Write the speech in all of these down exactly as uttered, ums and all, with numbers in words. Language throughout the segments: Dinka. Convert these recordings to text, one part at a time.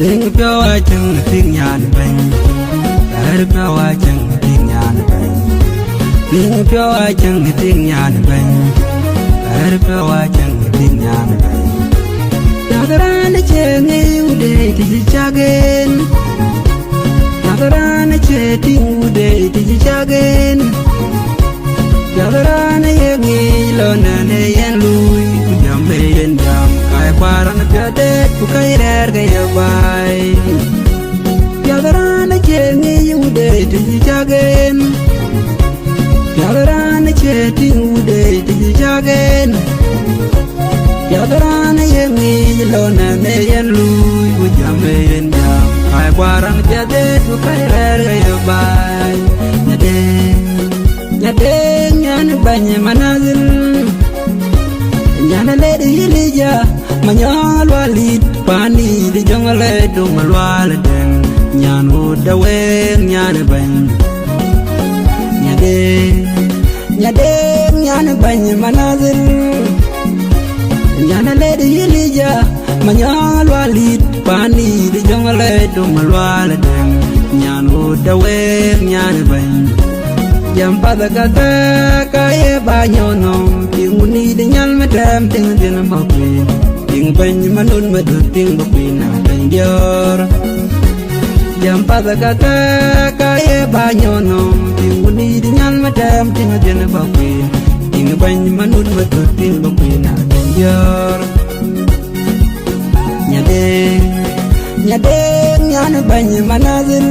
Piŋ piɔ̈u acäŋ tïŋ nyan bɛ̈ny. Ɣɛɛr piɔ̈u acäŋ tïŋ nyan bɛ̈ny. Piŋ piɔ̈u acäŋ tïŋ nyan bɛ̈ny. Ɣɛɛr piɔ̈u acäŋ tïŋ nyan bɛ̈ny. Piath raan acie ŋic wudë tïc cak en. Piath raan acie tïŋ wudë tïc cak en. Piath raan aye ŋic lon nɛn ë yen luui, ku jam ë yen jam. Ka ye kuar raan piath dɛ̈t, ku ka ye rɛ̈ɛ̈r ke ye baai. Piath raan acie ŋic wudë tïc cak en. Piath raan acie tïŋ wudë tïc cak en. Piath raan aye ŋic lon nɛn ë yen luui, ku jam ë yen jam. Ka ye kuar raan piath dɛ̈t, ku ka ye rɛ̈ɛ̈r ke ye baai. Nyadë. Nyadë, nyan bɛ̈ny Manadhil. Nyan lɛ̈t Elija, Manyɔŋ Lualit, pani de jɔŋ lɛ̈t dom Lual Dɛŋ. Nyan wut de wëŋ, nyan bɛ̈ny. Nyadë, nyadë, nyan bɛ̈ny Manadhil. Nyan lɛ̈t Elija, Manyɔŋ Lualit, pani de jɔŋ lɛ̈t dom Lual Dɛŋ. Nyan wut de wëŋ, nyan bɛ̈ny. Jam path ka thɛɛk ka ye ba nyɔn nɔm, tiŋ wuni de nyal me tɛm, tiŋ dhiën ba kuïn. Tiŋ bɛ̈ny Manut Madut, tiŋ ba kuïn na bɛ̈ny diɔ̈ɔ̈r. Jam path ka thɛɛk ka ye ba nyɔn nɔm, tiŋ wuni de nyal me tɛm, tiŋ dhiën ba kuïn. Tiŋ bɛ̈ny Manut Madut, tiŋ ba kuïn na bɛ̈ny diɔ̈ɔ̈r. Nyadë, nyadë, nyan bɛ̈ny Manadhil.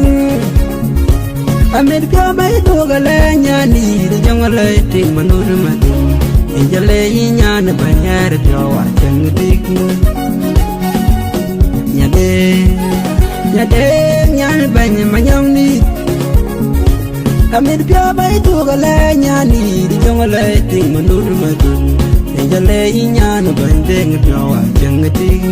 Amit piɔ̈u bɛ̈ny thok alɛ nyan dït jɔŋ alɛ tiŋ Manut Madhil. Ë jɔ le yï nyan bɛ̈ny ɣɛɛr piɔ̈u acäŋ tik. Nyadë, nyadë, nyan bɛ̈ny Manyɔŋ dït. Amit piɔ̈u bɛ̈ny thok alɛ nyan dït jɔŋ alɛ tiŋ Manut Madhil. Ë jɔ le yï nyan bɛ̈ny Deŋ piɔ̈u acäŋ tik.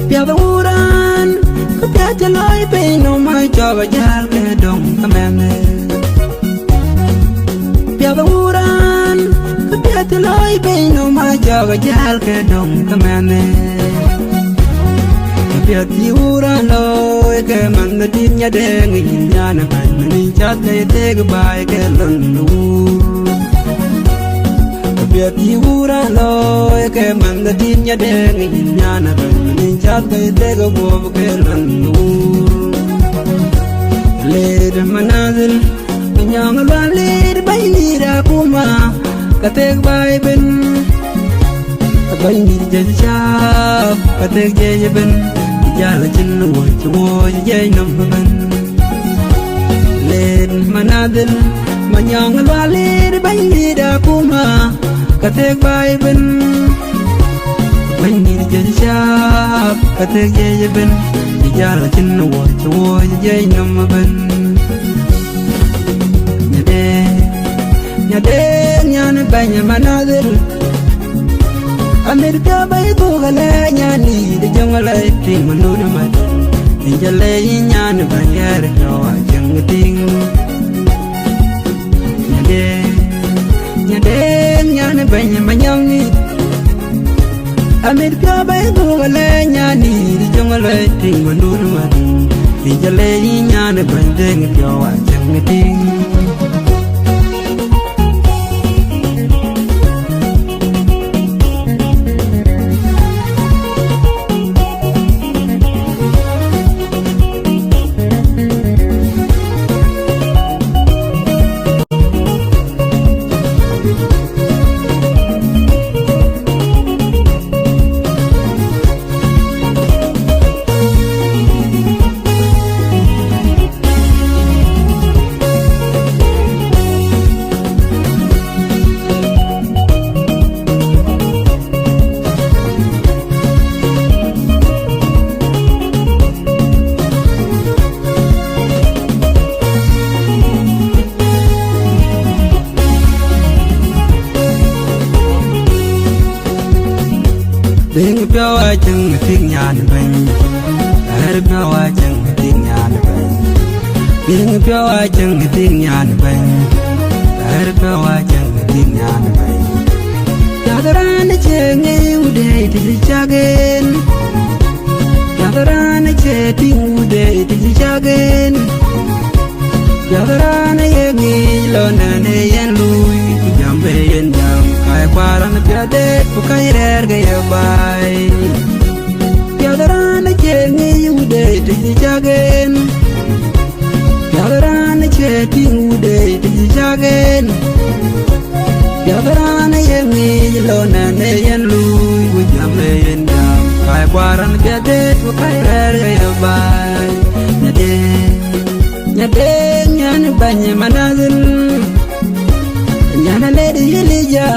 Piath wuran, ke piath cï looi piny nɔm, acɔk ajäl ke döŋ ke mɛnhë. Piath wuran, ke piath cï looi piny nɔm, acɔk ajäl ke döŋ ke mɛnhë. Ke piath cï wuran looi ke manh dït Nyadëŋ, yïn nyan bɛ̈ny, mɛn yïn cath ke ye tek baai ke lon wur. Ke piath cï wuran looi ke manh dït Nyadëŋ, yïn nyan bɛ̈ny, mɛn yïn cath ke ye tek guɔ̈p ke lon wur. Lɛ̈t Manadhil, Manyɔŋ Lualit, bɛ̈nydït akuma, ka thek baai ëbën. Bɛ̈nydït jiëc caap, ka thek jiëc ëbën. Jäl acïn wuɔ̈c, wuɔ̈c jiëc nɔm ëbën. Lɛ̈t Manadhil, Manyɔŋ Lualit, bɛ̈nydït akuma, ka thek baai ëbën. Bɛ̈nydït jiëc caap, ka thek jiëc ëbën. Jäl acïn wuɔ̈c, wuɔ̈c jiëc nɔm ëbën. Nyadë, nyadë, nyan bɛ̈ny Manadhil. Amit piɔ̈u bɛ̈ny thok alɛ nyan dït jɔŋ alɛ tiŋ Manut Madut. Ë jɔ le yï nyan bɛ̈ny ɣɛɛr piɔ̈u acäŋ tik. Nyadë, nyadë, nyan bɛ̈ny Manyɔŋ dït. Amit piɔ̈u bɛ̈ny thok alɛ nyan dït jɔŋ alɛ tiŋ Manut Madut. Ë jɔ le yï nyan bɛ̈ny Deŋ piɔ̈u acäŋ tik. Piɔ̈u acäŋ tik nyan bɛ̈ny. Ɣɛ̈r piɔ̈u acäŋ tik nyan bɛ̈ny. Piŋ piɔ̈u acäŋ tik nyan bɛ̈ny. Ɣɛ̈r piɔ̈u acäŋ tik nyan bɛ̈ny. Piath raan acie ŋic wudë të cï cak en. Piath raan acie tïŋ wudë të cï cak en. Piath raan aye ŋic lon nɛn ë yen luui, ku jam bï yen jam. Kac kuar an piath de, ku kac rɛ̈ɛ̈r ke ye baai. Piath raan acie ŋic wudë të cï cak en. Piath raan acie tïŋ wudë të cï cak en. Piath raan aye ŋic lon nɛn ë yen luui, ku jam bï yen jam. Kac kuar an piath de, ku kac rɛ̈ɛ̈r ke ye baai. Nyade. Nyade nyan bɛ̈ny Manathil. Nyan Alɛɛt Elija,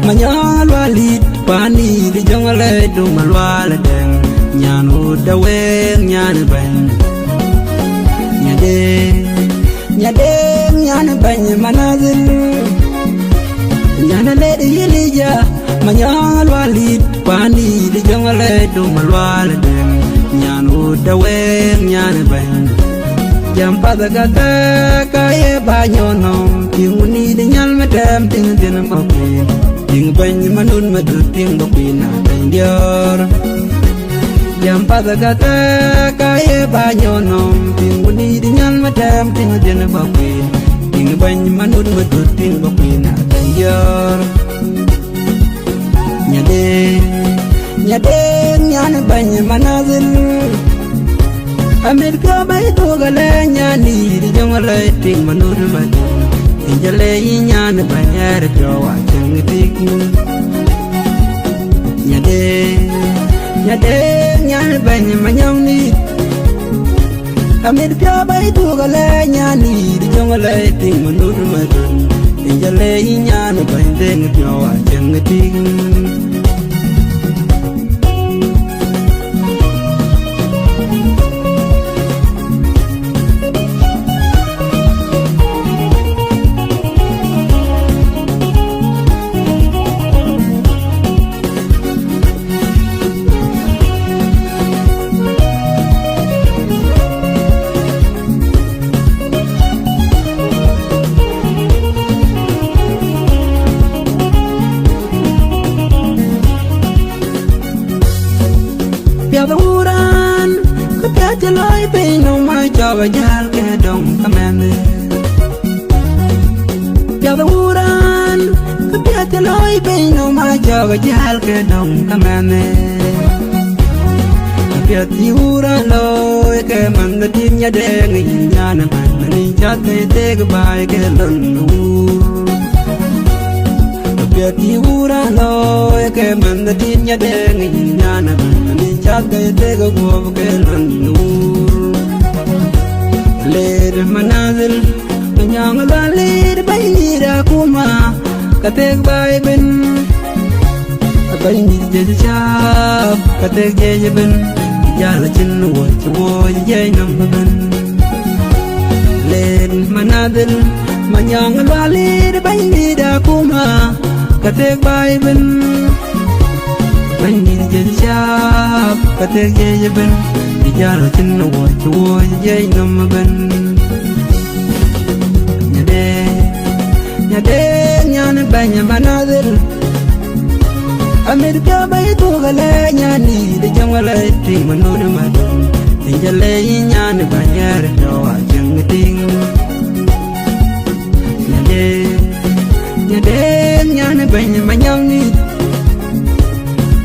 Manyɔŋ Lualit, pani di Jɔŋlei du Malual Dɛŋ. Nyan Wut Dawëëŋ nyan bɛ̈ny. Nyade, nyade nyan bɛ̈ny Manathil. Nyan Alɛɛt Elija, Manyɔŋ Lualit, pani di Jɔŋlei du Malual Dɛŋ. Nyan Wut Dawëëŋ nyan bɛ̈ny. Jam path ka thɛɛk ka ye ba nyɔn nɔm, tiŋ wuni di nyal me tɛm, tiŋ dhiën bä kuïn. Tiŋ bɛ̈ny Manut Madut, tiŋ bä kuïn na bɛ̈ny diɔ̈ɔ̈r. Jam path ka thɛɛk ka ye ba nyɔn nɔm, tiŋ wuni di nyal me tɛm, tiŋ dhiën bä kuïn. Tiŋ bɛ̈ny Manut Madut, tiŋ bä kuïn na bɛ̈ny diɔ̈ɔ̈r. Nyade, nyade nyan bɛ̈ny Manathil. Amit piɔ̈u bɛ̈ny thok alɛ nyan di Jɔŋlei, tiŋ Manut Madut. Injale yi nyan bɛ̈ny, ɣɛ̈r piɔ̈u acäŋ tik. Nyade, nyade nyan bɛ̈ny Manyɔŋ ni. Amit piɔ̈u bɛ̈ny thok alɛ nyan di Jɔŋlei, tiŋ Manut Madut. Injale yi nyan bɛ̈ny, dheŋ piɔ̈u acäŋ tik. Piath wun raan, ke piath cï looi piny nɔm, ma cɔk jäl ke dɔm ke mɛnhë. Piath wun raan, ke piath cï looi piny nɔm, ma cɔk jäl ke dɔm ke mɛnhë. Apiɛth cï wun raan looi ke mɛnhë, tim nyadɛɛŋ yïn nyan ëbɛ̈n, mɛn yïn cath ke thek baai ke lon wun. Apiɛth cï wun raan looi ke mɛnhë, tim nyadɛɛŋ yïn nyan ëbɛ̈n, mɛn yïn cath ke thek guɔ̈p ke lon wun. Leer Manathil, Manyɔŋ Lualit, bɛ̈nydït akuma, ka thek baai ëbɛ̈n. Bɛ̈nydït jiëc cääp, ka thek jiëc ëbɛ̈n, jäl acïn wuɔ̈c, wuɔ̈c jiëc nɔm ëbɛ̈n. Leer Manathil, Manyɔŋ Lualit, bɛ̈nydït akuma, ka thek baai ëbɛ̈n. Bɛ̈nydït jiëc cääp, ka thek jiëc ëbɛ̈n, jäl acïn wuɔ̈c, wuɔ̈c jiëc nɔm ëbɛ̈n. Nyade, nyade nyan bɛ̈ny Manathil. Amit piɔ̈u bɛ̈ny thok alɛ nyan di Jɔŋlei, tiŋ Manut Madut. Injale yi nyan bɛ̈ny, ɣɛ̈r piɔ̈u acäŋ tik. Nyade, nyade nyan bɛ̈ny Manyɔŋ ni.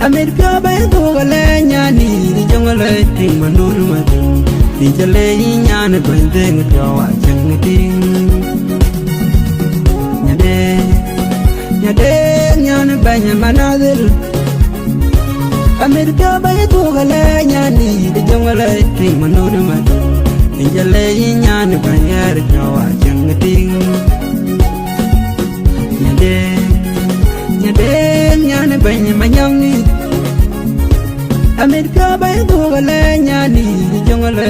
Amit piɔ̈u bɛ̈ny thok alɛ nyan di Jɔŋlei, tiŋ Manut Madut. Injale yi nyan bɛ̈ny, dheŋ piɔ̈u acäŋ tik. Nyade, nyade nyan bɛ̈ny Manathil. Amit piɔ̈u bɛ̈ny thok alɛ nyan di Jɔŋlei, tiŋ Manut Madut. Injale yi nyan bɛ̈ny, ɣɛ̈r piɔ̈u acäŋ tik. Nyade, nyade nyan bɛ̈ny Manyɔŋ ni. Amit piɔ̈u bɛ̈ny thok alɛ nyan di Jɔŋlei.